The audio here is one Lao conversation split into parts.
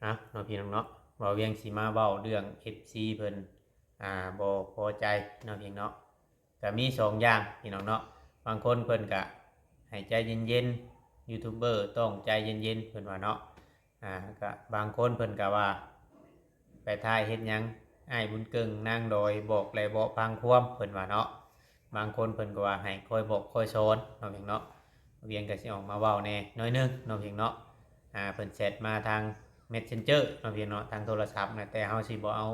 ອ່ະ ເນາະ ພີ່ນ້ອງເນາະ ບ່າວວຽງຊິມາເວົ້າເລື່ອງ ເອັຟຊີ ເພິ່ນ ອ່າ ບໍ່ພໍໃຈເນາະ ພີ່ນ້ອງເນາະ. ກະມີສອງຢ່າງ ພີ່ນ້ອງເນາະ. ບາງຄົນເພິ່ນກະໃຫ້ໃຈເຢັນໆ ຢູທູບເບີຕ້ອງໃຈເຢັນໆ ເພິ່ນວ່າເນາະ. ອ່າ ກະບາງຄົນເພິ່ນກະວ່າ ໄປຖ່າຍເຮັດຫຍັງ ອ້າຍບຸນເກິ່ງ ນາງດອຍ ບອກແລະບໍ່ຟັງຄວາມ ເພິ່ນວ່າເນາະ. ບາງຄົນເພິ່ນກໍວ່າໃຫ້ຄອຍບອກຄອຍສອນເນາະ ພີ່ນ້ອງເນາະ. ວຽງກໍຊິອອກມາເວົ້າແດ່ໜ້ອຍໜຶ່ງເນາະ ພີ່ນ້ອງເນາະ. ອ່າ ເພິ່ນແຊັດມາທາງເມັດເຊັນເຈີເນາະ ພີ່ນ້ອງເນາະ ທາງໂທລະສັບນະ ແຕ່ເຮົາຊິບໍ່ເອົາ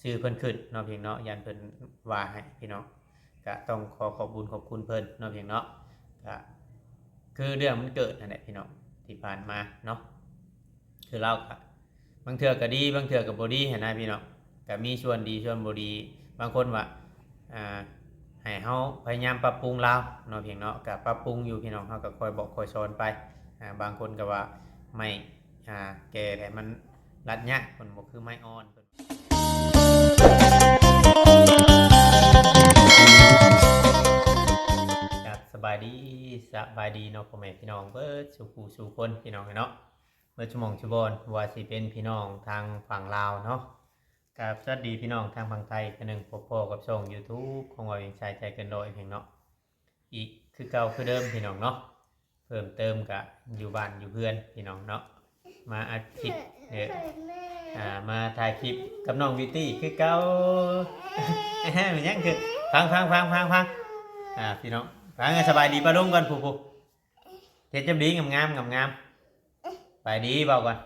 ຊື່ເພິ່ນຂຶ້ນເນາະ ພີ່ນ້ອງເນາະ ຢ້ານເພິ່ນວ່າໃຫ້ ພີ່ນ້ອງ. ກະຕ້ອງຂໍຂອບບຸນຂອບຄຸນເພິ່ນເນາະ ພີ່ນ້ອງເນາະ. ກະຄືເລື່ອງມັນເກີດຫັ້ນແຫຼະ ພີ່ນ້ອງ ທີ່ຜ່ານມາເນາະ. ຄືລາວກະ ບາງເທື່ອກໍດີ ບາງເທື່ອກໍບໍ່ດີຫັ້ນນະ ພີ່ນ້ອງ. ກໍມີສ່ວນດີສ່ວນບໍ່ດີ. ບາງຄົນວ່າ ອ່າ ໃຫ້ເຮົາພະຍາຍາມປັບປຸງລາວເນາະ ພີ່ນ້ອງເນາະ. ກໍປັບປຸງຢູ່ ພີ່ນ້ອງ, ເຮົາກໍຄອຍບອກຄອຍສອນໄປ. ອ່າ ບາງຄົນກໍວ່າ ໄມ້ ອ່າ ແກ່ແລ້ວມັນລັດຍາກ, ມັນບໍ່ຄືໄມ້ອ່ອນ. ຄັບ ສະບາຍດີ ສະບາຍດີເນາະ ພໍ່ແມ່ພີ່ນ້ອງເບິດສູ່ຜູ້ສູ່ຄົນ ພີ່ນ້ອງເອີຍເນາະ. ເບິດຊຸໝ່ອງຊຸບ່ອນ ບໍ່ວ່າຊິເປັນພີ່ນ້ອງທາງຝັ່ງລາວເນາະ ກັບສະຫວັດດີພີ່ນ້ອງທາງຝັ່ງໄທເທື່ອໜຶ່ງ. ພົບພໍ້ກັບຊ່ອງຢູທູບຂອງບ່າວວຽງຊາຍໃຈເກີນຮ້ອຍ ພີ່ນ້ອງເນາະ ອີກຄືເກົ່າຄືເດີມ ພີ່ນ້ອງເນາະ. ເພີ່ມເຕີມກະຢູ່ບ້ານຢູ່ເຮືອນ ພີ່ນ້ອງເນາະ, ມາອັດຄລິບ ເອີ ອ່າ ມາຖ່າຍຄລິບກັບນ້ອງບິວຕີ້ຄືເກົ່າ. ແມ່ນຫຍັງຄື ຟັງໆໆໆ ອ່າ ພີ່ນ້ອງ ຟັງ. ສະບາຍດີປ້າລຸງກ່ອນ ຜູ້ໆ ເຮັດຈຳດີງາມໆ ງາມໆ. ສະບາຍດີ ເວົ້າກ່ອນ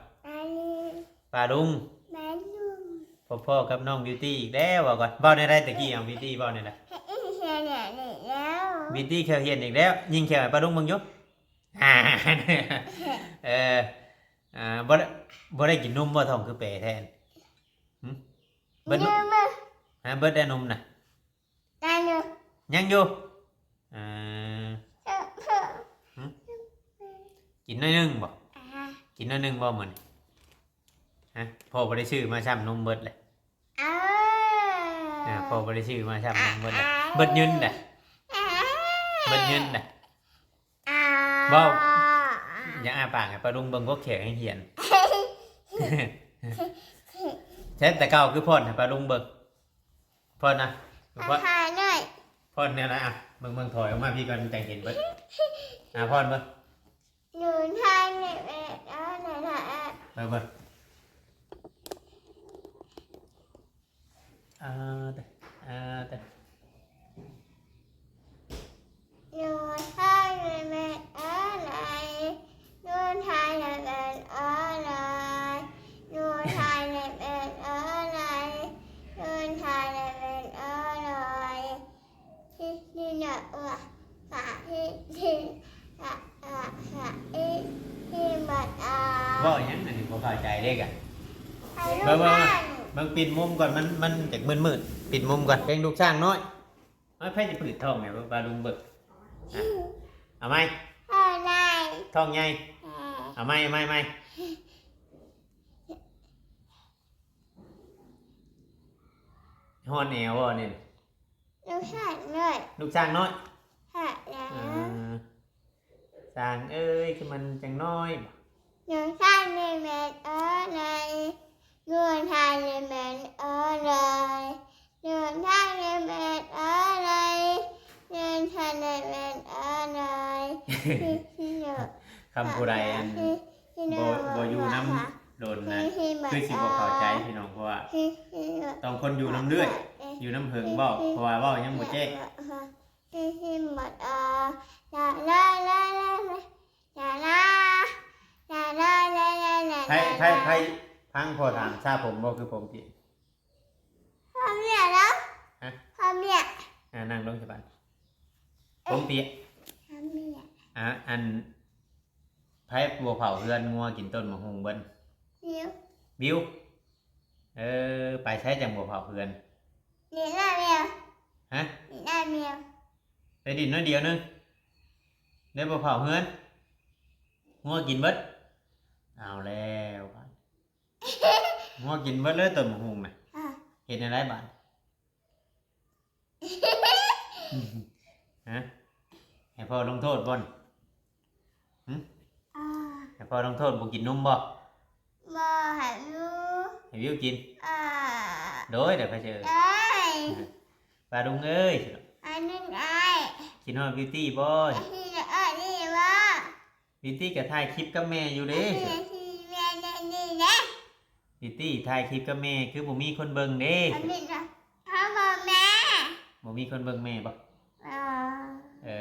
ປ້າລຸງ ປ້າລຸງ ພໍ້ກັບນ້ອງບິວຕີ້ອີກແລ້ວ ເວົ້າກ່ອນ. ເວົ້າແນວໃດຕະກີ້ ເອົາ ບິວຕີ້ເວົ້າແນວໃດ? ບິວຕີ້ແຂ້ວຫ້ຽນອີກແລ້ວ ຍິງແຂ້ວໃຫ້ປ້າລຸງເບິ່ງຢູ່. ເອີ ອ່າ ບໍ່ໄດ້ ບໍ່ໄດ້ກິນນົມບໍ່? ທ້ອງຄືແປແທ້. ຫຶ ເບິດ ຍັງບໍ່ ຫາ ເບິດແລ້ວນົມນະ? ຍັງຢູ່ ຍັງຢູ່. ອ່າ ຫຶ ກິນໜ້ອຍໜຶ່ງບໍ່? ອ່າ ກິນໜ້ອຍໜຶ່ງບໍ່ມື້ນີ້? ຮະ ພໍ່ບໍ່ໄດ້ຊື້ມາຊ້ຳ ນົມເບິດແຫຼະ. ອ່າ ອ່າ ພໍ່ບໍ່ໄດ້ຊື້ມາຊ້ຳ ນົມເບິດແຫຼະ. ອ່າ ເບິດເງິນນະ ອ່າ ເບິດເງິນນະ. ອ່າ ເວົ້າ ຢ່າອ້າປາກໃຫ້ປ້າລຸງເບິ່ງ ພວກແຂກໃຫ້ຫ້ຽນ. ແທ້ ແຕ່ເກົ່າຄືຜ່ອນໃຫ້ປ້າລຸງເບິ່ງ. ຜ່ອນນະ ຜ່ອນ ອ່າ ໜ້ອຍ ຜ່ອນແນວໃດ? ອ່ະ ເບິ່ງ ເບິ່ງ ຖອຍອອກມາພີ້ກ່ອນ ມັນຈັ່ງເຫັນເບິດ. ອ່າ ຜ່ອນເບິ່ງ. ໜູຖ່າຍໃນແອັບ ເອົາ ໃນແອັບ ເບິ່ງ ເບິ່ງ. ອ່າ ອ່າ ໜູຖ່າຍໃນແອັບອອນລາຍ ໜູຖ່າຍໃນແອັບອອນລາຍ ໜູຖ່າຍໃນແອັບອອນລາຍ ໜູຖ່າຍໃນແອັບອອນລາຍ. ເວົ້າຫຍັງອັນນີ້ ບໍ່ເຂົ້າໃຈເດ້ກະ. ເບິ່ງ ເບິ່ງ ເບິ່ງ ປິດມຸມກ່ອນ ມັນ ມັນຈະມືດໆ ປິດມຸມກ່ອນ. ເພງລູກຊ້າງນ້ອຍ ເອີ ໃຜຈະຜືດທ້ອງແມ່ ປ້າລຸງເບິ່ງ. ອ່ະ ເອົາໃໝ່ ທ້ອງໃຫຍ່. ເອົາໃໝ່ ເອົາໃໝ່ ເອົາໃໝ່. ຮ້ອນແອວບໍ່ນີ້? ລູກຊ້າງນ້ອຍ ລູກຊ້າງນ້ອຍ. ອ່າ ຊ້າງເອີຍ ຄືມັນຈັ່ງນ້ອຍ. ໜູຖ່າຍໃນແອັບອອນລາຍ ໜູຖ່າຍໃນແອັບອອນລາຍ ໜູຖ່າຍໃນແອັບອອນລາຍ ໜູຖ່າຍໃນແອັບອອນລາຍ. ຄຳຜູ້ໃດອັນ ບໍ່ ບໍ່ຢູ່ນຳດົນນະ ຄືຊິບໍ່ເຂົ້າໃຈພີ່ນ້ອງ ເພາະວ່າຕ້ອງຄົນຢູ່ນຳເລື້ອຍ ຢູ່ນຳເຫິງເວົ້າ ເພາະວ່າເວົ້າຍັງບໍ່ແຈ້ງ. ໃຜ ໃຜ ໃຜ ຟັງພໍ່ຖາມ ສະຜົມບໍ່ ຄືຜົມປຽກ? ຜົມປຽກແລ້ວ ຮະ? ຜົມປຽກ. ອ່າ ນັ່ງລົງຊະບັດ. ຜົມປຽກ ຜົມປຽກ. ອ່າ ອັນ ໃຜບໍ່ເຝົ້າເຮືອນ ງົວກິນຕົ້ນໝາກຫຸ່ງເບິດ? ບິວ ບິວ. ເອີ ໄປໃສຈັ່ງບໍ່ເຝົ້າເຮືອນ? ຫຼິ້ນນ້ຳດຽວ. ຮະ? ຫຼິ້ນນ້ຳດຽວ. ໄປຫຼິ້ນໜ້ອຍດຽວໜຶ່ງ ໄດ້ບໍ່ເຝົ້າເຮືອນ ງົວກິນເບິດ. ເອົາແລ້ວບາດ ງົວກິນເບິດເລີຍຕົ້ນໝາກຫຸ່ງນະ. ອ່າ ເຮັດແນວໃດບາດ? ຮະ? ໃຫ້ພໍ່ລົງໂທດບໍ່? ຫຶ? ອ່າ ໃຫ້ພໍ່ລົງໂທດ ບໍ່ກິນນົມບໍ່? ບໍ່ໃຫ້ຢູ່ ໃຫ້ວິວກິນ ອ່າ ໂດຍ ແລ້ວໃຜຊິເອີ້ນ ໂດຍ ປ້າລຸງເອີຍ ອັນນັ້ນອ້າຍ ຄິດຮອດບິວຕີ້ບໍ່ ຄິດຮອດນີ້ບໍ່ ບິວຕີ້ກໍຖ່າຍຄລິບກັບແມ່ຢູ່ເດ້ ແມ່ນີ້ເດ້ ບິວຕີ້ຖ່າຍຄລິບກັບແມ່ ຄືບໍ່ມີຄົນເບິ່ງເດ້ ອັນນີ້ນະ ເຮົາບໍ່ແມ່ ບໍ່ມີຄົນເບິ່ງແມ່ບໍ່ ເອີ ເອີ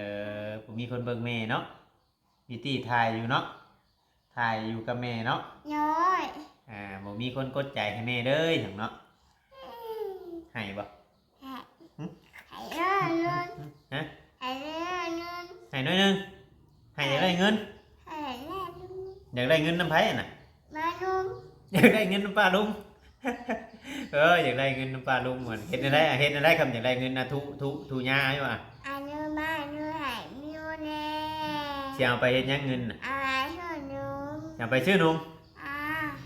ບໍ່ມີຄົນເບິ່ງແມ່ເນາະ ບິວຕີ້ຖ່າຍຢູ່ເນາະ ຖ່າຍຢູ່ກັບແມ່ເນາະ ໂດຍ ອ່າ ບໍ່ມີຄົນກົດໃຈໃຫ້ແມ່ເລີຍຫຍັງເນາະ ອືມ ໃຫ້ບໍ່ ໃຫ້ ຫຶ ໃຫ້ໜ້ອຍໜຶ່ງ ຮະ ໃຫ້ໜ້ອຍໜຶ່ງ ໃຫ້ໜ້ອຍໜຶ່ງ ໃຫ້ຢາກໄດ້ເງິນ ໃຫ້ໜ້ອຍໜຶ່ງ ຢາກໄດ້ເງິນນຳໃຜຫັ້ນນະ ປ້າລຸງ ຢາກໄດ້ເງິນນຳປ້າລຸງ ເອີ ຢາກໄດ້ເງິນນຳປ້າລຸງ ເຮັດແນວໃດ ເຮັດແນວໃດ ຄັນຢາກໄດ້ເງິນນະ ທຸ ທຸ ທຸຍາຢູ່ ອາ ອານຸບານໃຫ້ມິວແດ່ ຊິເອົາໄປເຮັດຫຍັງເງິນນະ ເອົາໄປຊື້ນົມ ຊິ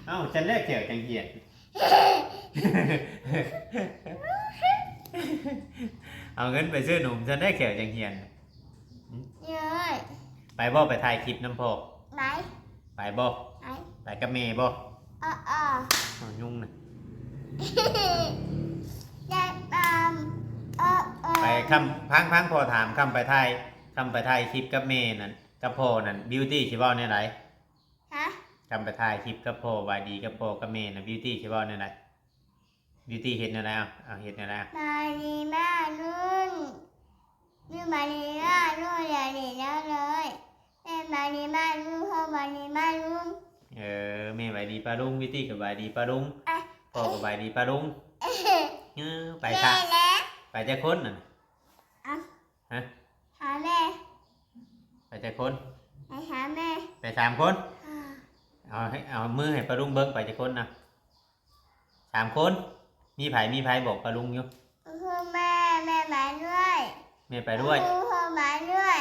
ເອົາໄປຊື້ນົມ ອ່າ ເອົ້າ ຊັ້ນແລ້ວແຂ້ວຈັ່ງຮຽນ ເອົາເງິນໄປຊື້ນົມ ຊັ້ນແລ້ວແຂ້ວຈັ່ງຮຽນ ເອີ ໄປບໍ່ ໄປຖ່າຍຄລິບນຳພໍ່ ໄປ ໄປບໍ່ ໄປ ໄປກັບແມ່ບໍ່ ເອີໆ ເອົາຍຸງນະ ໄດ້ປາມ ເອີໆ ໄປ ຄຳ ຟັງ ຟັງພໍ່ຖາມ ຄຳໄປຖ່າຍ ຄຳໄປຖ່າຍຄລິບກັບແມ່ນັ້ນ ກັບພໍ່ນັ້ນ ບິວຕີ້ຊິເວົ້າແນວໃດ ຮະ ຄຳໄປຖ່າຍຄລິບກັບພໍ່ ຫວາຍດີກັບພໍ່ກັບແມ່ນະ ບິວຕີ້ຊິເວົ້າແນວໃດ ບິວຕີ້ເຮັດແນວໃດ ເອົາ ເອົາເຮັດແນວໃດ ມາລີມາລຸນ ຫຼືມາລີມາລຸນ ຢ່າຫຼິ້ນແລ້ວເລີຍ ແມ່ມາລີມາລຸນ ພໍ່ມາລີມາລຸນ ເອີ ແມ່ຫວາຍດີປ້າລຸງ ບິວຕີ້ກໍຫວາຍດີປ້າລຸງ ອ່ະ ພໍ່ກໍຫວາຍດີປ້າລຸງ ເອີ ໄປຊະ ແມ່ແຫຼະ ໄປຈັກຄົນນັ້ນ ອ່ະ ຮະ ຫາແມ່ ໄປຈັກຄົນ ໄປຫາແມ່ ໄປສາມຄົນ ອ່າ ເອົາໃຫ້ ເອົາມືໃຫ້ປ້າລຸງເບິ່ງ ໄປຈັກຄົນນະ ສາມຄົນ ມີໃຜ ມີໃຜບອກປ້າລຸງຢູ່ ຄືແມ່ ແມ່ໄປດ້ວຍ ແມ່ໄປດ້ວຍ ລູກໄປດ້ວຍ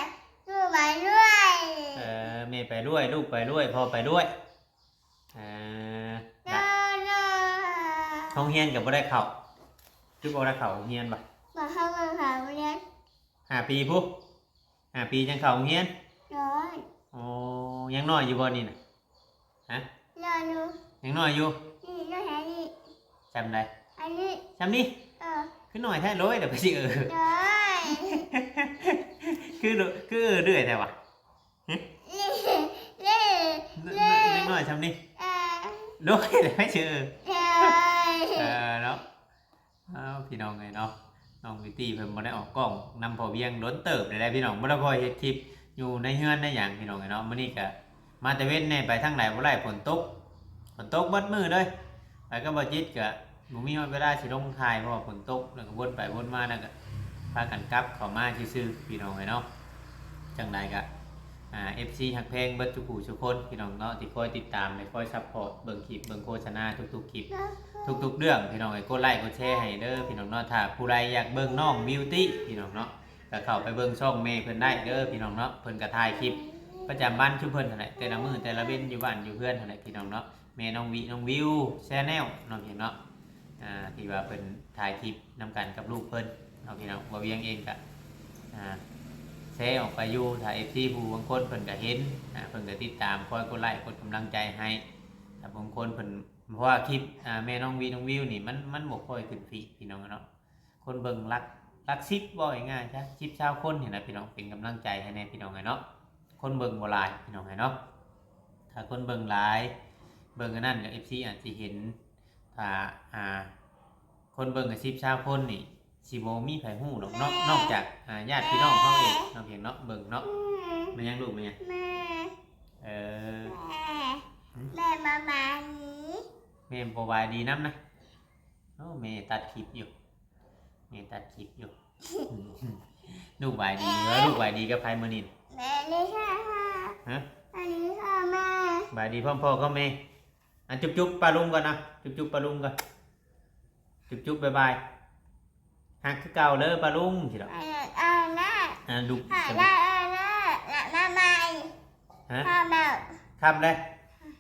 ລູກໄປດ້ວຍ ເອີ ແມ່ໄປດ້ວຍ ລູກໄປດ້ວຍ ພໍ່ໄປດ້ວຍ ເອີ ໂດຍ ໂດຍ ໂຮງຮຽນກໍບໍ່ໄດ້ເຂົ້າ ຄືບໍ່ໄດ້ເຂົ້າໂຮງຮຽນວະ ບໍ່ເຂົ້າໂຮງຮຽນ ຫ້າປີພຸ້ນ ຫ້າປີຈັ່ງເຂົ້າໂຮງຮຽນ ໂດຍ ໂອ້ ຍັງນ້ອຍຢູ່ບໍ່ນີ້ນະ ຮະ ນ້ອຍຢູ່ ຍັງນ້ອຍຢູ່ ນີ້ນ້ອຍແທ້ນີ້ ຊ່ຳໃດ ອັນນີ້ ຊ່ຳນີ້ ເອີ ຄືນ້ອຍແທ້ ໂດຍ ດຽວໄປຊິເອີ ໂດຍ ຄື ຄືເອີເລື້ອຍແທ້ວະ ຮະ ເອີ ເອີ ຍັງນ້ອຍຊ່ຳນີ້ ເອີ ໂດຍ ດຽວໄປຊິເອີ ໂດຍ ເອີ ເນາະ ອ້າວ ພີ່ນ້ອງເອີຍເນາະ ນ້ອງບິວຕີ້ເພິ່ນບໍ່ໄດ້ອອກກ້ອງນຳພໍ່ວຽງດົນເຕີບແລ້ວພີ່ນ້ອງ ບໍ່ໄດ້ຄ່ອຍເຮັດຄລິບຢູ່ໃນເຮືອນໃນຫຍັງພີ່ນ້ອງເອີຍເນາະ ມື້ນີ້ກະມາແຕ່ເວັນແດ່ ໄປທາງໃດບໍ່ໄດ້ ຝົນຕົກ ຝົນຕົກເບິດມື້ເລີຍ ໄປກັບບ່າວຈິດກະບໍ່ມີຮອດເວລາຊິລົງຖ່າຍ ເພາະວ່າຝົນຕົກ ແລ້ວກະວົນໄປວົນມາ ແລ້ວກະພາກັນກັບເຂົ້າມາຊື່ໆ ພີ່ນ້ອງເອີຍເນາະ ຈັ່ງໃດກະ ອ່າ ເອັຟຊີຮັກແພງເບິດທຸກຜູ້ທຸກຄົນພີ່ນ້ອງເນາະ ທີ່ຄອຍຕິດຕາມ ແລະ ຄອຍຊັບພອດເບິ່ງຄລິບເບິ່ງໂຄສະນາທຸກໆຄລິບ ທຸກໆເລື່ອງພີ່ນ້ອງເອີຍ ກົດໄລ້ກົດແຊໃຫ້ເດີພີ່ນ້ອງເນາະ ຖ້າຜູ້ໃດຢາກເບິ່ງນ້ອງບິວຕີ້ພີ່ນ້ອງເນາະ ກໍເຂົ້າໄປເບິ່ງຊ່ອງແມ່ເພິ່ນໄດ້ເດີພີ່ນ້ອງເນາະ ເພິ່ນກໍຖ່າຍຄລິບປະຈຳວັນຊຸມເພິ່ນຫັ້ນແຫຼະ ແຕ່ລະມື້ແຕ່ລະເວັນຢູ່ບ້ານຢູ່ເຮືອນຫັ້ນແຫຼະພີ່ນ້ອງເນາະ ແມ່ນ້ອງວິ ນ້ອງວິວ Channel ເນາະພີ່ນ້ອງເນາະ ອ່າ ທີ່ວ່າເພິ່ນຖ່າຍຄລິບນຳກັນກັບລູກເພິ່ນເນາະພີ່ນ້ອງ ບ່າວວຽງເອງກະ ອ່າ ແຊອອກໄປຢູ່ ຖ້າເອັຟຊີຜູ້ບາງຄົນເພິ່ນກະເຫັນ ອ່າ ເພິ່ນກະຕິດຕາມ ຄອຍກົດໄລ້ກົດກຳລັງໃຈໃຫ້ ຖ້າບາງຄົນເພິ່ນ ເພາະວ່າຄລິບ ອ່າ ແມ່ນ້ອງວີ ນ້ອງວິວນີ້ ມັນ ມັນບໍ່ຄ່ອຍຂຶ້ນຟີດພີ່ນ້ອງເນາະ ຄົນເບິ່ງຫຼັກ ຫຼັກສິບ ເວົ້າງ່າຍໆຊະ ສິບ ຊາວຄົນນີ້ນະພີ່ນ້ອງ ເປັນກຳລັງໃຈໃຫ້ແດ່ພີ່ນ້ອງເອີຍເນາະ ຄົນເບິ່ງບໍ່ຫຼາຍພີ່ນ້ອງເອີຍເນາະ ຖ້າຄົນເບິ່ງຫຼາຍ ເບິ່ງອັນນັ້ນກໍ ເອັຟຊີ ອາດຊິເຫັນ ຖ້າ ອ່າ ຄົນເບິ່ງກໍສິບ ຊາວຄົນນີ້ ຊິບໍ່ມີໃຜຮູ້ດອກເນາະ ນອກຈາກ ອ່າ ຍາດພີ່ນ້ອງເຮົາເອງເນາະ ພຽງເນາະ ເບິ່ງເນາະ ແມ່ນຫຍັງລູກ ແມ່ນຫຍັງ ແມ່ ເອີ ແມ່ ຫຶ ແມ່ບໍ່ບາຍດີ ແມ່ບໍ່ບາຍດີນຳນະ ໂອ້ ແມ່ຕັດຄລິບຢູ່ ແມ່ຕັດຄລິບຢູ່ ລູກບາຍດີ ເອີ ລູກບາຍດີກັບໃຜມື້ນີ້ ແມ່ນີ້ ຮະ ອັນນີ້ ແມ່ ບາຍດີພ້ອມພໍ່ກັບແມ່ ອ່ະ ຈຸບໆ ປ້າລຸງກ່ອນນະ ຈຸບໆ ປ້າລຸງກ່ອນ ຈຸບໆ ບາຍບາຍ ຮັກຄືເກົ່າເດີປ້າລຸງ ຊິດອກ ອັນນັ້ນ ອ່າ ລຸກ ອັນນັ້ນ ອັນນັ້ນ ອັນນັ້ນ ມາໃໝ່ ຮະ ຄ່ຳແລ້ວ ຄ່ຳແລ້ວ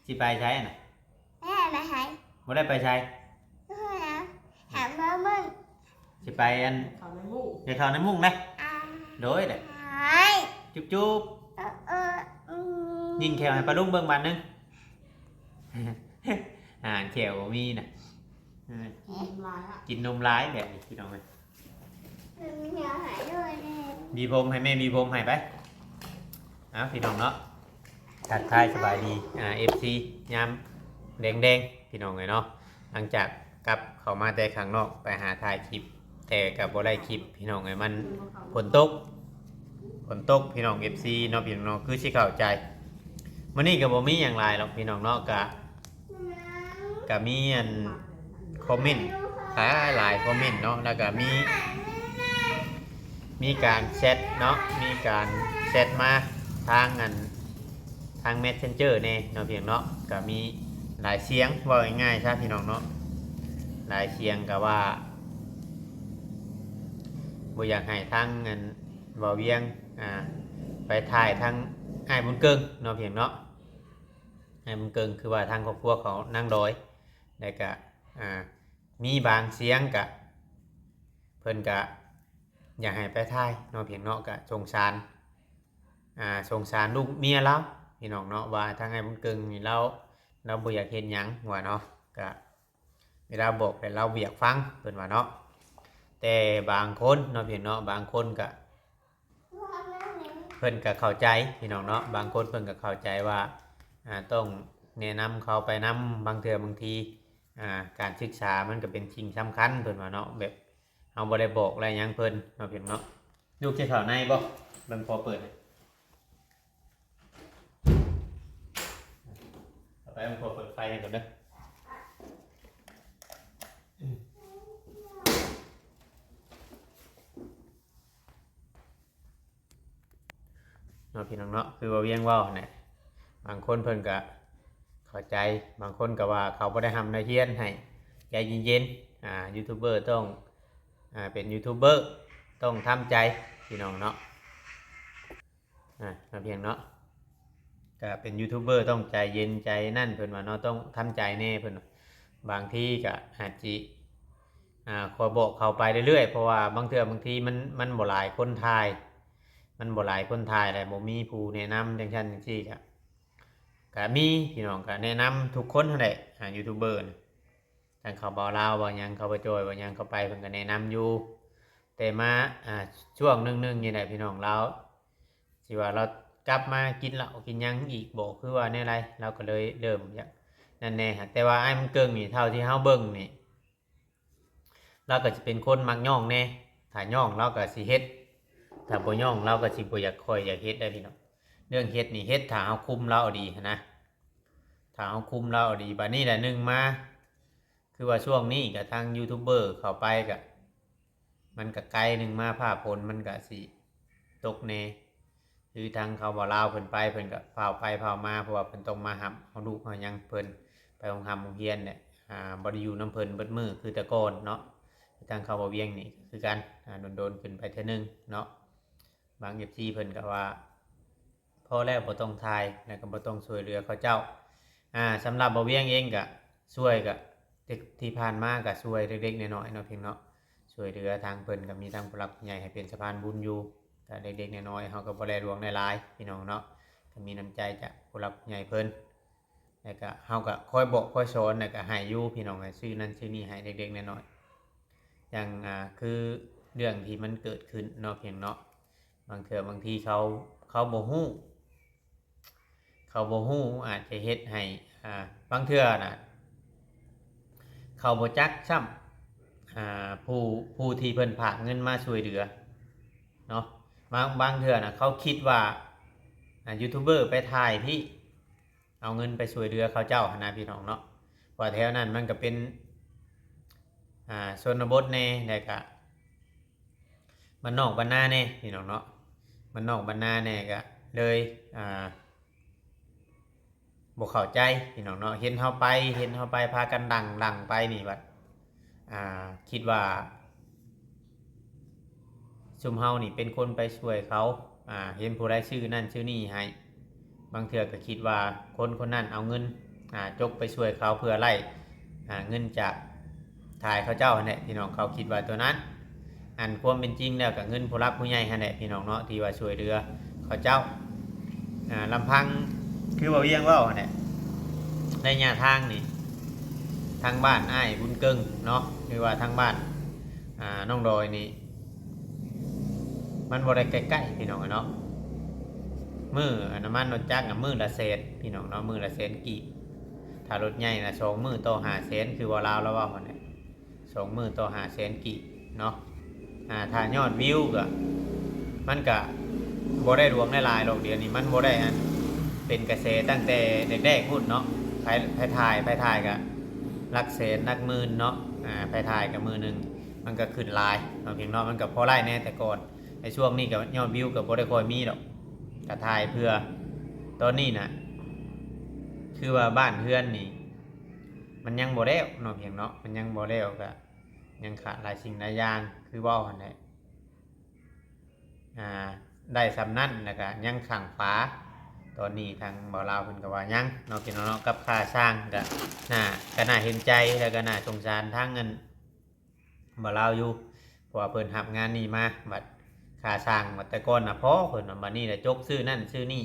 ຊິໄປໃສຫັ້ນນະ ແມ່ໄປໃສ ບໍ່ໄດ້ໄປໃສ ເອີ ຫາມາເບິ່ງ ຊິໄປອັນ ເຂົ້າໃນມຸ້ງ ໄປເຂົ້າໃນມຸ້ງເດ້ ອ່າ ໂດຍເດ້ ຫາຍ ຈຸບໆ ເອີ ເອີ ອືມ ຍິງແຂ້ວໃຫ້ປ້າລຸງເບິ່ງບາດໜຶ່ງ. ແຈ່ວບໍ່ມີນະ ເອີ ເຫັນມາແລ້ວ ກິນນົມຫຼາຍແບບນີ້ພີ່ນ້ອງເອີຍ. ມັນມີແນວໃຫ້ດ້ວຍແນ່ ບີຜົມໃຫ້ແມ່ ບີຜົມໃຫ້ໄປ. ເອົາ ພີ່ນ້ອງເນາະ ທັກທາຍສະບາຍດີ ອ່າ ເອັຟຊີ ຍາມແດງໆ ພີ່ນ້ອງເອີຍເນາະ. ຫຼັງຈາກກັບເຂົ້າມາແຕ່ຂ້າງນອກ ໄປຫາຖ່າຍຄລິບ ແຕ່ກໍບໍ່ໄດ້ຄລິບພີ່ນ້ອງເອີຍ ມັນຝົນຕົກ ຝົນຕົກພີ່ນ້ອງ ເອັຟຊີ ເນາະ ພີ່ນ້ອງເນາະ ຄືຊິເຂົ້າໃຈ. ມື້ນີ້ກໍບໍ່ມີຫຍັງຫຼາຍດອກພີ່ນ້ອງເນາະ ກະ ກະມີອັນຄອມເມັນຫຼາຍໆ ຄອມເມັນເນາະ ແລ້ວກະມີ ມີການແຊັດເນາະ ມີການແຊັດມາທາງອັນ ທາງແມັດເຊັນເຈີແດ່ເນາະ ພີ່ນ້ອງເນາະ. ກະມີຫຼາຍສຽງ ເວົ້າງ່າຍໆຊະພີ່ນ້ອງເນາະ ຫຼາຍສຽງ ກະວ່າບໍ່ຢາກໃຫ້ທາງອັນ ບ່າວວຽງ ອ່າ ໄປຖ່າຍທາງອ້າຍບຸນເກິ່ງເນາະ ພີ່ນ້ອງເນາະ. ອ້າຍບຸນເກິ່ງ ຄືວ່າທາງຄອບຄົວເຂົານາງດອຍ ແລ້ວກະ ອ່າ ມີບາງສຽງກະ ເພິ່ນກະຢາກໃຫ້ໄປຖ່າຍເນາະ ພີ່ນ້ອງເນາະ. ກະສົງສານ ອ່າ ສົງສານລູກເມຍລາວ ພີ່ນ້ອງເນາະ ວ່າທາງອ້າຍບຸນເກິ່ງນີ້ລາວ ລາວບໍ່ຢາກເຮັດຫຍັງວ່າເນາະ ກະເວລາບອກແລ້ວລາວບໍ່ຢາກຟັງ ເພິ່ນວ່າເນາະ. ແຕ່ບາງຄົນເນາະ ພີ່ນ້ອງເນາະ ບາງຄົນກະ ເພິ່ນກະເຂົ້າໃຈພີ່ນ້ອງເນາະ ບາງຄົນເພິ່ນກະເຂົ້າໃຈວ່າ ອ່າ ຕ້ອງແນະນຳເຂົາໄປນຳ ບາງເທື່ອບາງທີ ອ່າ ການສຶກສາມັນກະເປັນສິ່ງສຳຄັນ ເພິ່ນວ່າເນາະ ແບບເຮົາບໍ່ໄດ້ບອກໄດ້ຫຍັງເພິ່ນເນາະ ພີ່ນ້ອງເນາະ. ລູກຊິເຂົ້າໃນບໍ່? ເບິ່ງພໍ່ເປີດ ເຂົ້າໄປ ເບິ່ງພໍ່ເປີດໄຟໃຫ້ກ່ອນເດີ. ເນາະ ພີ່ນ້ອງເນາະ ຄືວ່າວຽງເວົ້າຫັ້ນແຫຼະ ບາງຄົນເພິ່ນກະເຂົ້າໃຈ ບາງຄົນກະວ່າເຂົາບໍ່ໄດ້ຮ່ຳໄດ້ຮຽນ ໃຫ້ໃຈເຢັນໆ. ອ່າ ຢູທູບເບີຕ້ອງ ອ່າ ເປັນຢູທູບເບີຕ້ອງທຳໃຈ ພີ່ນ້ອງເນາະ. ອ່າ ເນາະ ພີ່ນ້ອງເນາະ ກະເປັນຢູທູບເບີຕ້ອງໃຈເຢັນໃຈນັ້ນ ເພິ່ນວ່າເນາະ ຕ້ອງທຳໃຈແດ່ ເພິ່ນວ່າ. ບາງທີກະອາດຊິ ອ່າ ຂ້ອຍບອກເຂົາໄປເລື້ອຍໆ ເພາະວ່າບາງເທື່ອບາງທີມັນ ມັນບໍ່ຫຼາຍຄົນຖ່າຍ ມັນບໍ່ຫຼາຍຄົນຖ່າຍ ແລະ ບໍ່ມີຜູ້ແນະນຳຈັ່ງຊັ້ນຈັ່ງຊີ້ ກະ ກະມີພີ່ນ້ອງ ກະແນະນຳທຸກຄົນຫັ້ນແຫຼະ ອ່າ ຢູທູບເບີນະ. ທາງເຂົາເບົາລາວເວົ້າຫຍັງ ເຂົາບໍ່ຈ່ອຍເວົ້າຫຍັງເຂົ້າໄປ ເພິ່ນກະແນະນຳຢູ່. ແຕ່ມາ ອ່າ ຊ່ວງໜຶ່ງໆນີ້ແຫຼະ ພີ່ນ້ອງລາວ ຊິວ່າລາວກັບມາກິນເຫຼົ້າກິນຫຍັງອີກບໍ ຄືວ່າແນວໃດ ລາວກໍເລີຍເລີ່ມຢາກນັ້ນແດ່. ແຕ່ວ່າອ້າຍບຸນເກິ່ງນີ້ ເທົ່າທີ່ເຮົາເບິ່ງນີ້ ລາວກໍຊິເປັນຄົນມັກຍ້ອງແດ່ ຖ້າຍ້ອງລາວກໍຊິເຮັດ ຖ້າບໍ່ຍ້ອງລາວກໍຊິບໍ່ຢາກ ຄ່ອຍຢາກເຮັດໄດ໋ພີ່ນ້ອງ. ເລື່ອງເຮັດນີ້ເຮັດ ຖ້າເຮົາຄຸມລາວເອົາດີຫັ້ນນະ ຖ້າເຮົາຄຸມລາວເອົາດີ. ບາດນີ້ແຫຼະ ໜຶ່ງມາ ຄືວ່າຊ່ວງນີ້ກະທາງຢູທູບເບີເຂົ້າໄປກະ ມັນກະໄກ ໜຶ່ງມາຟ້າຝົນມັນກະຊິຕົກແດ່ ຄືທາງເຂົາເວົ້າລາວເພິ່ນໄປ ເພິ່ນກະຟ້າວໄປຟ້າວມາ ເພາະວ່າເພິ່ນຕ້ອງມາຮັບເອົາລູກເອົາຫຍັງເພິ່ນໄປໂຮງຮ່ຳໂຮງຮຽນແຫຼະ ອ່າ ບໍ່ໄດ້ຢູ່ນຳເພິ່ນເບິດມື້ຄືແຕ່ກ່ອນເນາະ. ທາງເຂົາເວົ້າວຽງນີ້ຄືກັນ ອ່າ ດົນໆຂຶ້ນໄປເທື່ອໜຶ່ງເນາະ. ບາງເອັຟຊີເພິ່ນກະວ່າ ພໍແລ້ວ ບໍ່ຕ້ອງຖ່າຍ ແລ້ວກໍບໍ່ຕ້ອງຊ່ວຍເຫຼືອເຂົາເຈົ້າ. ອ່າ ສຳລັບບ່າວວຽງເອງກະຊ່ວຍ ກະທີ່ ທີ່ຜ່ານມາກະຊ່ວຍເລັກໆນ້ອຍໆເນາະ ພີ່ນ້ອງເນາະ ຊ່ວຍເຫຼືອທາງເພິ່ນ ກະມີທາງຜູ້ຫຼັກຜູ້ໃຫຍ່ໃຫ້ເປັນສະພານບຸນຢູ່ ກະເລັກໆນ້ອຍໆ ເຮົາກໍບໍ່ໄດ້ຫຼວງໄດ້ຫຼາຍ ພີ່ນ້ອງເນາະ ກໍມີນ້ຳໃຈຈາກຜູ້ຫຼັກຜູ້ໃຫຍ່ເພິ່ນ. ແລ້ວກະເຮົາກະຄອຍບອກຄອຍສອນ ແລ້ວກະໃຫ້ຢູ່ ພີ່ນ້ອງ ໃຫ້ຊື້ນັ້ນຊື້ນີ້ໃຫ້ເລັກໆນ້ອຍໆ ຢ່າງ ອ່າ ຄືເລື່ອງທີ່ມັນເກີດຂຶ້ນເນາະ ພີ່ນ້ອງເນາະ ບາງເທື່ອບາງທີເຂົາ ເຂົາບໍ່ຮູ້ ເຂົາບໍ່ຮູ້ ອາດຈະເຮັດໃຫ້ ອ່າ ບາງເທື່ອນະ ເຂົາບໍ່ຈັກຊ້ຳ ອ່າ ຜູ້ ຜູ້ທີ່ເພິ່ນຝາກເງິນມາຊ່ວຍເຫຼືອເນາະ. ບາງ ບາງເທື່ອນະ ເຂົາຄິດວ່າ ອ່າ ຢູທູບເບີໄປຖ່າຍພີ້ ເອົາເງິນໄປຊ່ວຍເຫຼືອເຂົາເຈົ້າຫັ້ນນະ ພີ່ນ້ອງເນາະ ເພາະວ່າແຖວນັ້ນມັນກະເປັນ ອ່າ ຊົນນະບົດແດ່ ແລ້ວກະ ບ້ານນອກບ້ານນາແດ່ ພີ່ນ້ອງເນາະ ບ້ານນອກບ້ານນາແດ່ ກະເລີຍ ອ່າ ບໍ່ເຂົ້າໃຈ ພີ່ນ້ອງເນາະ ເຫັນເຮົາໄປ ເຫັນເຮົາໄປພາກັນດັງ ດັງໄປນີ້ ບັດ ອ່າ ຄິດວ່າຊຸມເຮົານີ້ເປັນຄົນໄປຊ່ວຍເຂົາ ອ່າ ເຫັນຜູ້ໃດຊື້ນັ້ນຊື້ນີ້ໃຫ້ ບາງເທື່ອກໍຄິດວ່າຄົນຄົນນັ້ນເອົາເງິນ ອ່າ ຈົກໄປຊ່ວຍເຂົາເພື່ອໄລ່ ອ່າ ເງິນຈາກຖ່າຍເຂົາເຈົ້າຫັ້ນແຫຼະ ພີ່ນ້ອງ ເຂົາຄິດວ່າຕົວນັ້ນ. ອັນຄວາມເປັນຈິງແລ້ວກໍເງິນຜູ້ຫຼັກຜູ້ໃຫຍ່ຫັ້ນແຫຼະ ພີ່ນ້ອງເນາະ ທີ່ວ່າຊ່ວຍເຫຼືອເຂົາເຈົ້າ. ອ່າ ລຳພັງຄືວ່າວຽງເວົ້າຫັ້ນແຫຼະ ໄລຍະທາງນີ້ ທາງບ້ານອ້າຍບຸນເກິ່ງເນາະ ຫຼືວ່າທາງບ້ານ ອ່າ ນ້ອງດອຍນີ້ ມັນບໍ່ໄດ້ໃກ້ໆ ພີ່ນ້ອງເອີຍເນາະ. ມື້ນ້ຳມັນລົດຈັກນະ ມື້ລະແສນ ພີ່ນ້ອງເນາະ ມື້ລະແສນກີບ. ຖ້າລົດໃຫຍ່ນະ ສອງມື້ຕໍ່ຫ້າແສນ ຄືວ່າລາວລາວເວົ້າຫັ້ນແຫຼະ ສອງມື້ຕໍ່ຫ້າແສນກີບເນາະ. ອ່າ ຖ້າຍອດວິວກໍ ມັນກະບໍ່ໄດ້ຫຼວງໄດ້ຫຼາຍດອກ. ດຽວນີ້ມັນບໍ່ໄດ້ອັນເປັນກະແສຕັ້ງແຕ່ແລກໆພຸ້ນເນາະ. ໃຜ ໃຜຖ່າຍ ໃຜຖ່າຍກະຫຼັກແສນຫຼັກໝື່ນເນາະ. ອ່າ ໃຜຖ່າຍກະມື້ໜຶ່ງມັນກະຂຶ້ນຫຼາຍເນາະ ພຽງເນາະ ມັນກະພໍໄດ້ແດ່ແຕ່ກ່ອນ. ໃນຊ່ວງນີ້ກະຍອດວິວກະບໍ່ໄດ້ຄ່ອຍມີດອກ ກະຖ່າຍເພື່ອ. ຕອນນີ້ນະ ຄືວ່າບ້ານເຮືອນນີ້ ມັນຍັງບໍ່ແລ້ວເນາະ ພຽງເນາະ ມັນຍັງບໍ່ແລ້ວ ກະຍັງຂາດຫຼາຍສິ່ງຫຼາຍຢ່າງ ຄືເວົ້າຫັ້ນແຫຼະ. ອ່າ ໄດ້ສ່ຳນັ້ນ ແລ້ວກະຍັງຂ້າງຝາ. ຕອນນີ້ທາງບ່າວລາວເພິ່ນກໍວ່າຍັງເນາະ ພີ່ນ້ອງເນາະ. ກັບຄ່າຊ່າງກໍໜ້າ ກໍໜ້າເຫັນໃຈ ແລ້ວກໍໜ້າສົງສານທາງອັນບ່າວລາວຢູ່ ເພາະວ່າເພິ່ນຮັບງານນີ້ມາ ບັດຄ່າຊ່າງ ບັດແຕ່ກ່ອນນະພໍ ເພິ່ນວ່າ ບັດນີ້ລະຈົກຊື້ນັ້ນຊື້ນີ້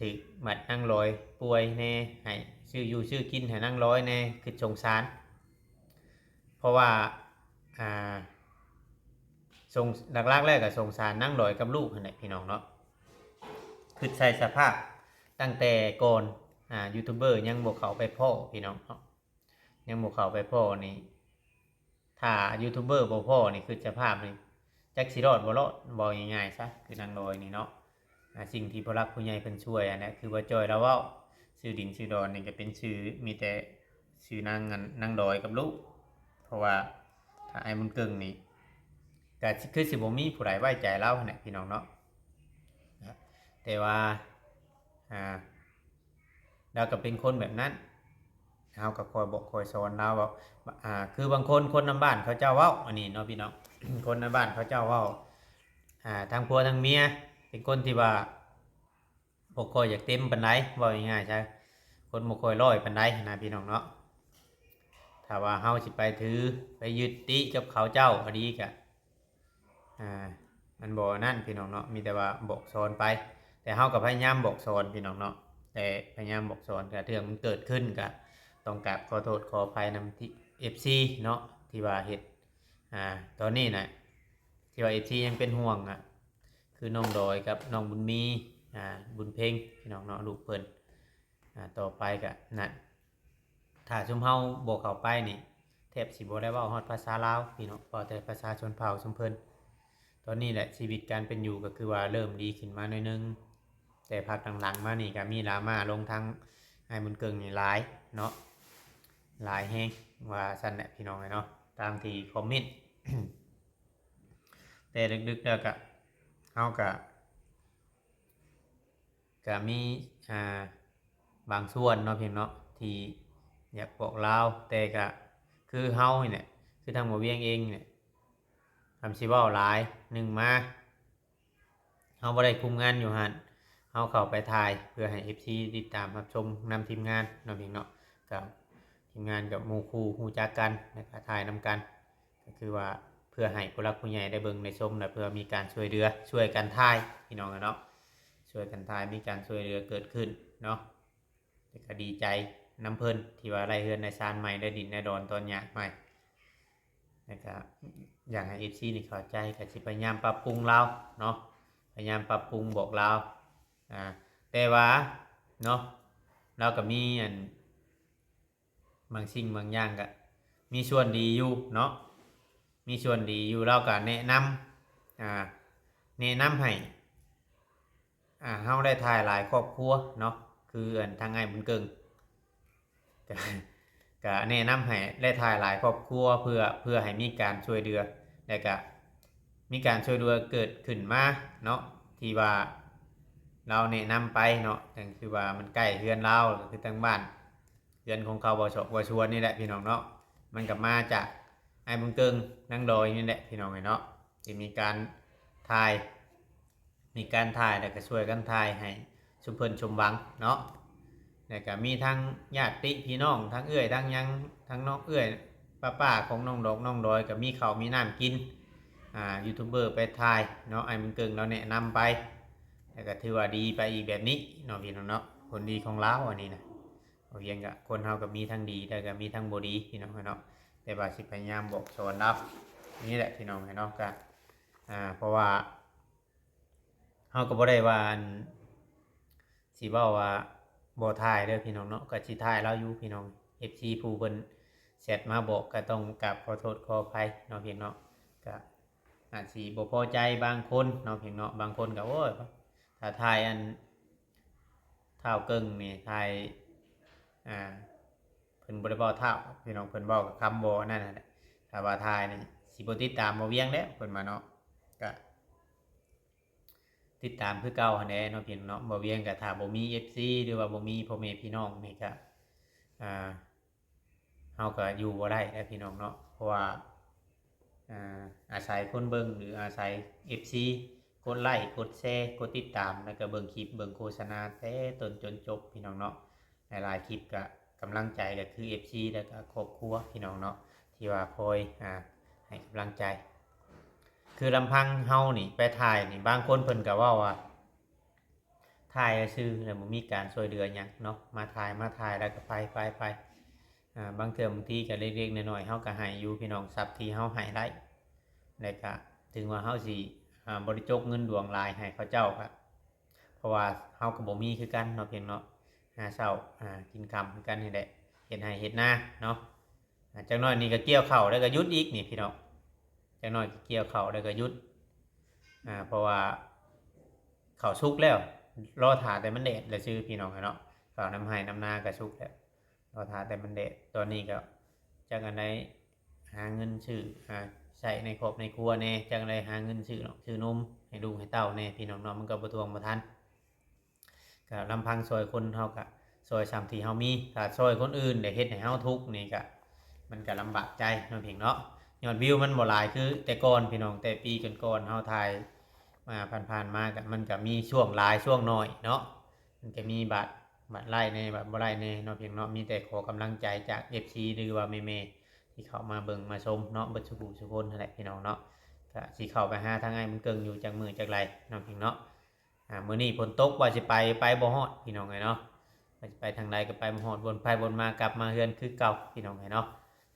ຖືກບັດນາງລອຍປ່ວຍແດ່ ໃຫ້ຊື້ຢູ່ຊື້ກິນໃຫ້ນາງລອຍແດ່ ຄິດສົງສານ. ເພາະວ່າ ອ່າ ສົງ ຫຼັກໆແລ້ວກໍສົງສານນາງລອຍກັບລູກຫັ້ນແຫຼະ ພີ່ນ້ອງເນາະ. ຄິດໃສ່ສະພາບຕັ້ງແຕ່ກ່ອນ ອ່າ ຢູທູບເບີຍັງບໍ່ເຂົ້າໄປພໍ້ ພີ່ນ້ອງເນາະ ຍັງບໍ່ເຂົ້າໄປພໍ້ນີ້ ຖ້າຢູທູບເບີບໍ່ພໍ້ນີ້ ຄິດສະພາບນີ້ ຈັກຊິລອດບໍ່ລອດ ເວົ້າງ່າຍໆຊະ ຄືນາງລອຍນີ້ເນາະ. ອ່າ ສິ່ງທີ່ຜູ້ຫຼັກຜູ້ໃຫຍ່ເພິ່ນຊ່ວຍຫັ້ນແຫຼະ ຄືວ່າຈ່ອຍລາວເວົ້າ ຊື່ດິນຊື່ດອນນີ້ກໍເປັນຊື່ ມີແຕ່ຊື່ນາງ ອັນ ນາງດອຍກັບລູກ. ເພາະວ່າຖ້າອ້າຍບຸນເກິ່ງນີ້ ກໍຄືຊິບໍ່ມີຜູ້ໃດໄວ້ໃຈລາວຫັ້ນແຫຼະ ພີ່ນ້ອງເນາະ. ແຕ່ວ່າ ອ່າ ລາວກໍເປັນຄົນແບບນັ້ນ ເຮົາກໍຄອຍບອກຄອຍສອນລາວເວົ້າ ອ່າ ຄືບາງຄົນ ຄົນນຳບ້ານເຂົາເຈົ້າເວົ້າ ອັນນີ້ເນາະ ພີ່ນ້ອງ ຄົນນຳບ້ານເຂົາເຈົ້າເວົ້າ ອ່າ ທັງຜົວທັງເມຍ ເປັນຄົນທີ່ວ່າບໍ່ຄ່ອຍຢາກເຕັມປານໃດ ເວົ້າງ່າຍໆຊະ ຄົນບໍ່ຄ່ອຍຮ້ອຍປານໃດນະ ພີ່ນ້ອງເນາະ. ຖ້າວ່າເຮົາຊິໄປຖື ໄປຍຶດຕິກັບເຂົາເຈົ້າອີ່ຫຼີກະ ອ່າ ມັນບໍ່ນັ້ນ ພີ່ນ້ອງເນາະ ມີແຕ່ວ່າບອກສອນໄປ. ແຕ່ເຮົາກໍພະຍາຍາມບອກສອນ ພີ່ນ້ອງເນາະ ແຕ່ພະຍາຍາມບອກສອນ ຖ້າເທື່ອມັນເກີດຂຶ້ນ ກໍຕ້ອງກາບຂໍໂທດຂໍອະໄພນຳທີ່ ເອັຟຊີ ເນາະ ທີ່ວ່າເຮັດ ອ່າ ຕອນນີ້ນະ ທີ່ວ່າ ເອັຟຊີ ຍັງເປັນຫ່ວງນະ ຄືນ້ອງດອຍກັບນ້ອງບຸນມີ ອ່າ ບຸນເພັງ ພີ່ນ້ອງເນາະ ລູກເພິ່ນ. ອ່າ ຕໍ່ໄປກະນັ້ນ ຖ້າຊຸມເຮົາບໍ່ເຂົ້າໄປນີ້ ແທບຊິບໍ່ໄດ້ເວົ້າຮອດພາສາລາວ ພີ່ນ້ອງ ເວົ້າແຕ່ພາສາຊົນເຜົ່າຊຸມເພິ່ນ. ຕອນນີ້ແຫຼະ ຊີວິດການເປັນຢູ່ກໍຄືວ່າເລີ່ມດີຂຶ້ນມາໜ້ອຍໜຶ່ງ ແຕ່ພັກຫຼັງໆມານີ້ກໍມີດຣາມ່າລົງທາງອ້າຍບຸນເກິ່ງນີ້ຫຼາຍເນາະ ຫຼາຍແຮງ ວ່າຊັ້ນແຫຼະ ພີ່ນ້ອງເອີຍເນາະ ຕາມທີ່ຄອມເມັນ. ແຕ່ເລິກໆແລ້ວກະ ເຮົາກະ ກະມີ ອ່າ ບາງສ່ວນເນາະ ພຽງເນາະ ທີ່ຢາກບອກລາວ ແຕ່ກະຄືເຮົານີ້ແຫຼະ ຄືທາງໝໍວຽງເອງນີ້ແຫຼະ ຄຳຊິເວົ້າຫຼາຍ ໜຶ່ງມາ ເຮົາບໍ່ໄດ້ຄຸມງານຢູ່ຫັ້ນ ເຮົາເຂົ້າໄປຖ່າຍເພື່ອໃຫ້ ເອັຟຊີ ຕິດຕາມຮັບຊົມນຳທີມງານເນາະ ພຽງເນາະ ກັບທີມງານ ກັບໝູ່ຄູ່ຮູ້ຈັກກັນ ແລ້ວກະຖ່າຍນຳກັນ ກໍຄືວ່າເພື່ອໃຫ້ຜູ້ຫຼັກຜູ້ໃຫຍ່ໄດ້ເບິ່ງໄດ້ຊົມ ແລະ ເພື່ອມີການຊ່ວຍເຫຼືອ ຊ່ວຍກັນຖ່າຍ ພີ່ນ້ອງເນາະ ຊ່ວຍກັນຖ່າຍ ມີການຊ່ວຍເຫຼືອເກີດຂຶ້ນເນາະ. ແຕ່ກໍດີໃຈນຳເພິ່ນທີ່ວ່າໄດ້ເຮືອນໄດ້ຊານໃໝ່ ໄດ້ດິນໄດ້ດອນຕອນຍາກໃໝ່ ແລ້ວກໍຢາກໃຫ້ ເອັຟຊີ ນີ້ເຂົ້າໃຈ ກໍຊິພະຍາຍາມປັບປຸງລາວເນາະ ພະຍາຍາມປັບປຸງບອກລາວ ອ່າ ແຕ່ວ່າເນາະ ລາວກໍມີອັນ ບາງສິ່ງບາງຢ່າງກະມີສ່ວນດີຢູ່ເນາະ ມີສ່ວນດີຢູ່ ລາວກະແນະນຳ ອ່າ ແນະນຳໃຫ້ ອ່າ ເຮົາໄດ້ຖ່າຍຫຼາຍຄອບຄົວເນາະ ຄືອັນທາງອ້າຍບຸນເກິ່ງ ກະ ກະແນະນຳໃຫ້ໄດ້ຖ່າຍຫຼາຍຄອບຄົວ ເພື່ອ ເພື່ອໃຫ້ມີການຊ່ວຍເຫຼືອ ແລະກະມີການຊ່ວຍເຫຼືອເກີດຂຶ້ນມາເນາະ ທີ່ວ່າລາວແນະນຳໄປເນາະ ກໍຄືວ່າມັນໃກ້ເຮືອນລາວ ກໍຄືທາງບ້ານ ເຮືອນຂອງເຂົາ ບໍ່ຊອກບໍ່ຊວນນີ້ແຫຼະພີ່ນ້ອງເນາະ ມັນກໍມາຈາກອ້າຍບຸນເກິ່ງ ນາງດອຍນີ້ແຫຼະພີ່ນ້ອງເອີຍເນາະ ທີ່ມີການຖ່າຍ ມີການຖ່າຍ ແລ້ວກໍຊ່ວຍກັນຖ່າຍໃຫ້ຊຸມເພິ່ນສົມຫວັງເນາະ ແລ້ວກໍມີທັງຍາດຕິພີ່ນ້ອງ ທັງເອື້ອຍ ທັງຫຍັງ ທັງນ້ອງເອື້ອຍ ປ້າໆຂອງນ້ອງດອກ ນ້ອງດອຍ ກໍມີເຂົ້າມີນ້ຳກິນ ອ່າ ຢູທູບເບີໄປຖ່າຍເນາະ ອ້າຍບຸນເກິ່ງລາວແນະນຳໄປ ແລ້ວກໍຖືວ່າດີໄປອີກແບບນີ້ເນາະ ພີ່ນ້ອງເນາະ ຜົນດີຂອງລາວອັນນີ້ນະ. ບໍ່ວຽງກະ ຄົນເຮົາກະມີທັງດີ ແລ້ວກະມີທັງບໍ່ດີພີ່ນ້ອງເອີຍເນາະ. ແຕ່ວ່າຊິພະຍາຍາມບອກສອນລາວນີ້ແຫຼະພີ່ນ້ອງເອີຍເນາະ. ກະ ອ່າ ເພາະວ່າ ເຮົາກໍບໍ່ໄດ້ວ່າ ອັນ ຊິເວົ້າວ່າບໍ່ຖ່າຍເດີພີ່ນ້ອງເນາະ, ກໍຊິຖ່າຍລາວຢູ່ພີ່ນ້ອງ. ເອັຟຊີ ຜູ້ເພິ່ນແຊັດມາບອກ ກໍຕ້ອງກາບຂໍໂທດຂໍອະໄພເນາະພີ່ນ້ອງເນາະ. ກໍອາດຊິບໍ່ພໍໃຈບາງຄົນເນາະພີ່ນ້ອງເນາະ. ບາງຄົນກໍ ໂອ້ຍ ຖ້າຖ່າຍອັນທ້າວເກິ່ງນີ້ ຖ່າຍ ອ່າ ເພິ່ນບໍ່ໄດ້ເວົ້າທ້າວພີ່ນ້ອງ, ເພິ່ນເວົ້າກັບຄຳບໍ່ນັ້ນຫັ້ນແຫຼະ. ຖ້າວ່າຖ່າຍນີ້ຊິບໍ່ຕິດຕາມບໍ່ວຽງແລ້ວ ເພິ່ນວ່າເນາະ. ກະ ຕິດຕາມຄືເກົ່າຫັ້ນແຫຼະເນາະພີ່ນ້ອງເນາະ. ບໍ່ວຽງກະຖ້າບໍ່ມີເອັຟຊີ ຫຼືວ່າບໍ່ມີພໍ່ແມ່ພີ່ນ້ອງນີ້ກະ ອ່າ ເຮົາກະຢູ່ບໍ່ໄດ້ແຫຼະພີ່ນ້ອງເນາະ. ເພາະວ່າ ອ່າ ອາໄສຄົນເບິ່ງ ຫຼືອາໄສເອັຟຊີ ກົດໄລ ກົດແຊ ກົດຕິດຕາມ ແລ້ວກະເບິ່ງຄລິບເບິ່ງໂຄສະນາແຕ່ຕົ້ນຈົນຈົບພີ່ນ້ອງເນາະ. ຫຼາຍໆຄລິບກະກຳລັງໃຈກະຄືເອັຟຊີ ແລ້ວກະຄອບຄົວພີ່ນ້ອງເນາະ ທີ່ວ່າຄອຍ ອ່າ ໃຫ້ກຳລັງໃຈ. ຄືລຳພັງເຮົານີ້ໄປຖ່າຍນີ້ ບາງຄົນເພິ່ນກະເວົ້າວ່າ ຖ່າຍຊື່ໆ ແລ້ວບໍ່ມີການຊ່ວຍເຫຼືອຫຍັງເນາະ, ມາຖ່າຍ ມາຖ່າຍແລ້ວກໍໄປ ໄປ ໄປ. ອ່າ ບາງເທື່ອບາງທີກໍເລັກໆນ້ອຍໆ ເຮົາກໍໃຫ້ຢູ່ພີ່ນ້ອງ, ສັບທີ່ເຮົາໃຫ້ໄດ້. ແລ້ວກໍເຖິງວ່າເຮົາຊິ ອ່າ ບໍ່ໄດ້ຈົກເງິນຫຼວງຫຼາຍໃຫ້ເຂົາເຈົ້າ ກໍ ເພາະວ່າເຮົາກໍບໍ່ມີຄືກັນເນາະ ພຽງເນາະ, ຫາເຊົ້າ ອ່າ ກິນຄ່ຳຄືກັນນີ້ແຫຼະ, ເຮັດໄຮ່ເຮັດນາເນາະ. ອ່າ ຈັກໜ້ອຍນີ້ກໍກ່ຽວເຂົ້າແລ້ວກໍຢຸດອີກນີ້ພີ່ນ້ອງ, ຈັກໜ້ອຍກໍກ່ຽວເຂົ້າແລ້ວກໍຢຸດ. ອ່າ ເພາະວ່າເຂົ້າສຸກແລ້ວ, ລໍຖ້າແຕ່ມັນແດດແລ້ວຊື່ພີ່ນ້ອງເນາະ. ເຂົ້ານຳໄຮ່ນຳນາກໍສຸກແລ້ວ, ລໍຖ້າແຕ່ມັນແດດ. ຕອນນີ້ກໍຈັກອັນໃດ ຫາເງິນຊື້ ຫາໃຊ້ໃນຄອບໃນຄົວແດ່, ຈັກອັນໃດຫາເງິນຊື້ເນາະ ຊື້ນົມໃຫ້ລູກໃຫ້ເຕົ້າແດ່ ພີ່ນ້ອງເນາະ, ມັນກໍບໍ່ທວງບໍ່ທັນ. ກໍລຳພັງຊ່ອຍຄົນ ເຮົາກໍຊ່ອຍສ່ຳທີ່ເຮົາມີ, ຖ້າຊ່ອຍຄົນອື່ນແລ້ວເຮັດໃຫ້ເຮົາທຸກນີ້ກໍ ມັນກໍລຳບາກໃຈເນາະ ພຽງເນາະ. ຍອດວິວມັນບໍ່ຫຼາຍຄືແຕ່ກ່ອນພີ່ນ້ອງ, ແຕ່ປີກ່ອນໆເຮົາຖ່າຍມາ ຜ່ານໆມາກໍ ມັນກໍມີຊ່ວງຫຼາຍຊ່ວງໜ້ອຍເນາະ, ມັນກໍມີບາດ ບາດໄລ້ແດ່ ບາດບໍ່ໄດ້ແດ່ເນາະ ພຽງເນາະ. ມີແຕ່ຂໍກຳລັງໃຈຈາກເອັຟຊີ ຫຼືວ່າແມ່ໆທີ່ເຂົ້າມາເບິ່ງມາຊົມເນາະ ເບິດສູ່ຜູ້ສູ່ຄົນຫັ້ນແຫຼະ ພີ່ນ້ອງເນາະ. ກໍຊິເຂົ້າໄປຫາທາງອ້າຍບຸນເກິ່ງຢູ່ຈັກມື້ຈັກໄລເນາະ ພຽງເນາະ. ອ່າ ມື້ນີ້ຝົນຕົກ ວ່າຊິໄປ ໄປບໍ່ຮອດ ພີ່ນ້ອງເອີຍເນາະ, ວ່າຊິໄປທາງໃດກໍໄປບໍ່ຮອດ, ວົນໄປວົນມາກັບມາເຮືອນຄືເກົ່າ ພີ່ນ້ອງເອີຍເນາະ.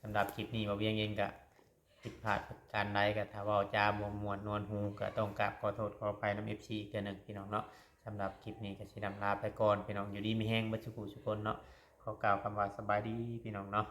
ສຳລັບຄລິບນີ້ ບ່າວວຽງເອງກໍຜິດພາດປະການໃດ ກໍຖ້າເວົ້າຈາບໍ່ມ່ວນນວນຫູ ກໍຕ້ອງກາບຂໍໂທດຂໍອະໄພນຳເອັຟຊີອີກເທື່ອໜຶ່ງ ພີ່ນ້ອງເນາະ. ສຳລັບຄລິບນີ້ກໍຊິລຳລາໄປກ່ອນ ພີ່ນ້ອງ, ຢູ່ດີມີແຮງເບິດສູ່ຜູ້ສູ່ຄົນເນາະ. ຂໍກ່າວຄຳວ່າສະບາຍດີ ພີ່ນ້ອງເນາະ.